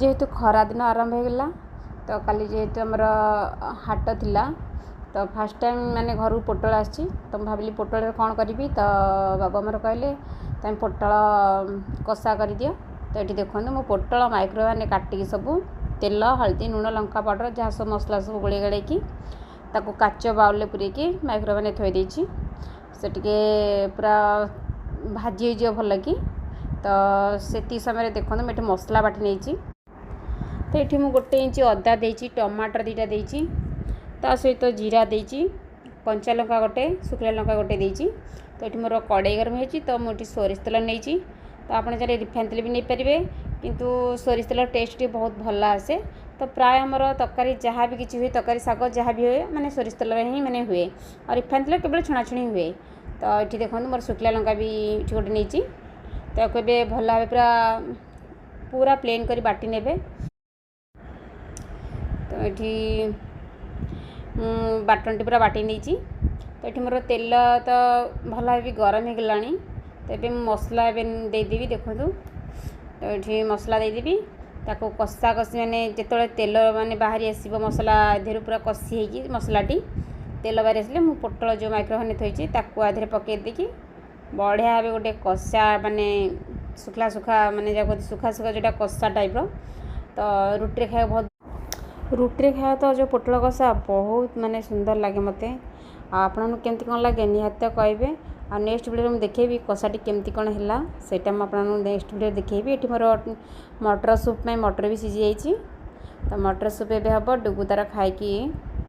ଯେହେତୁ ଖରାଦିନ ଆରମ୍ଭ ହେଇଗଲା, ତ କାଲି ଯେହେତୁ ଆମର ହାଟ ଥିଲା, ତ ଫାର୍ଷ୍ଟ ଟାଇମ୍ ମାନେ ଘରକୁ ପୋଟଳ ଆସିଛି। ତ ମୁଁ ଭାବିଲି ପୋଟଳରେ କ'ଣ କରିବି। ତ ବାବୁ ଆମର କହିଲେ, ତମେ ପୋଟଳ କଷା କରିଦିଅ। ତ ଏଠି ଦେଖନ୍ତୁ, ମୁଁ ପୋଟଳ ମାଇକ୍ରୋୱେଭ୍ରେ କାଟିକି ସବୁ ତେଲ, ହଳଦୀ, ଲୁଣ, ଲଙ୍କା ପାଉଡ଼ର, ଯାହା ସବୁ ମସଲା ସବୁ ଗୋଳେଇ ଗାଳେଇକି ତାକୁ କାଚ ବାଉଲରେ ପୂରେଇକି ମାଇକ୍ରୋୱେଭ୍ରେ ଥୋଇ ଦେଇଛି। ସେ ଟିକେ ପୁରା ଭାଜି ହେଇଯିବ ଭଲକି। ତ ସେତିକି ସମୟରେ ଦେଖନ୍ତୁ, ମୁଁ ଏଠି ମସଲା ବାଟି ନେଇଛି। ତ ଏଠି ମୁଁ 1 ଇଞ୍ଚ ଅଦା ଦେଇଛି, ଟମାଟର 2ଟା ଦେଇଛି, ତା ସହିତ ଜିରା ଦେଇଛି, କଞ୍ଚା ଲଙ୍କା ଗୋଟେ, ଶୁଖିଲା ଲଙ୍କା ଗୋଟେ ଦେଇଛି। ତ ଏଠି ମୋର କଡ଼େଇ ଗରମ ହେଇଛି, ତ ମୁଁ ଏଠି ସୋରିଷ ତେଲ ନେଇଛି। ତ ଆପଣ ଚାହିଁଲେ ରିଫାଇନ୍ ତେଲ ବି ନେଇପାରିବେ, କିନ୍ତୁ ସୋରିଷ ତେଲ ଟେଷ୍ଟ ଟିକେ ବହୁତ ଭଲ ଆସେ। ତ ପ୍ରାୟ ଆମର ତରକାରୀ ଯାହା ବି କିଛି ହୁଏ, ତରକାରୀ, ଶାଗ ଯାହା ବି ହୁଏ, ମାନେ ସୋରିଷ ତେଲରେ ହିଁ ମାନେ ହୁଏ ଆଉ ରିଫାଇନ୍ ତେଲ କେବଳ ଛଣାଛଣି ହୁଏ। ତ ଏଠି ଦେଖନ୍ତୁ, ମୋର ଶୁଖିଲା ଲଙ୍କା ବି ଏଠି ଗୋଟେ ନେଇଛି। ତାକୁ ଏବେ ଭଲ ଭାବେ ପୁରା ପୁରା ପ୍ଲେନ୍ କରି ବାଟି ନେବେ। ତ ଏଠି ମୁଁ ବାଟଣଟି ପୁରା ବାଟି ନେଇଛି। ତ ଏଠି ମୋର ତେଲ ତ ଭଲ ଭାବେ ବି ଗରମ ହେଇଗଲାଣି। ତ ଏବେ ମୁଁ ମସଲା ଏବେ ଦେଇଦେବି। ଦେଖନ୍ତୁ, ତ ଏଠି ମସଲା ଦେଇଦେବି। ତାକୁ କଷା କଷି ମାନେ ଯେତେବେଳେ ତେଲ ମାନେ ବାହାରି ଆସିବ ମସଲା ଦେହରୁ, ପୁରା କଷି ହେଇକି ମସଲାଟି ତେଲ ବାହାରି ଆସିଲେ, ମୁଁ ପୋଟଳ ଯେଉଁ ମାଇକ୍ରୋଓଭେନରେ ଥୋଇଛି, ତାକୁ ଆ ଦେହରେ ପକାଇ ଦେଇକି ବଢ଼ିଆ ଭାବେ ଗୋଟେ କଷା, ମାନେ ଶୁଖିଲା ଶୁଖା, ମାନେ ଯାହା କୁହନ୍ତି ଶୁଖା ଶୁଖା, ଯେଉଁଟା କଷା ଟାଇପ୍ର। ତ ରୁଟିରେ ଖାଇବା ବହୁତ, ରୁଟିରେ ଖାଇବା ତ ଯେଉଁ ପୋଟଳ କଷା ବହୁତ ମାନେ ସୁନ୍ଦର ଲାଗେ ମୋତେ। ଆଉ ଆପଣଙ୍କୁ କେମିତି କ'ଣ ଲାଗେ, ନିହାତି ତ କହିବେ। ଆଉ ନେକ୍ସଟ ଭିଡ଼ିଓରେ ମୁଁ ଦେଖେଇବି କଷାଟି କେମିତି କ'ଣ ହେଲା, ସେଇଟା ମୁଁ ଆପଣଙ୍କୁ ନେକ୍ସଟ ଭିଡ଼ିଓରେ ଦେଖେଇବି। ଏଠି ମୋର ମଟର ସୁପ୍ ପାଇଁ ମଟର ବି ସିଝି ଯାଇଛି। ତ ମଟର ସୁପ୍ ଏବେ ହେବ। ଡୁଗୁ ତାର ଖାଇକି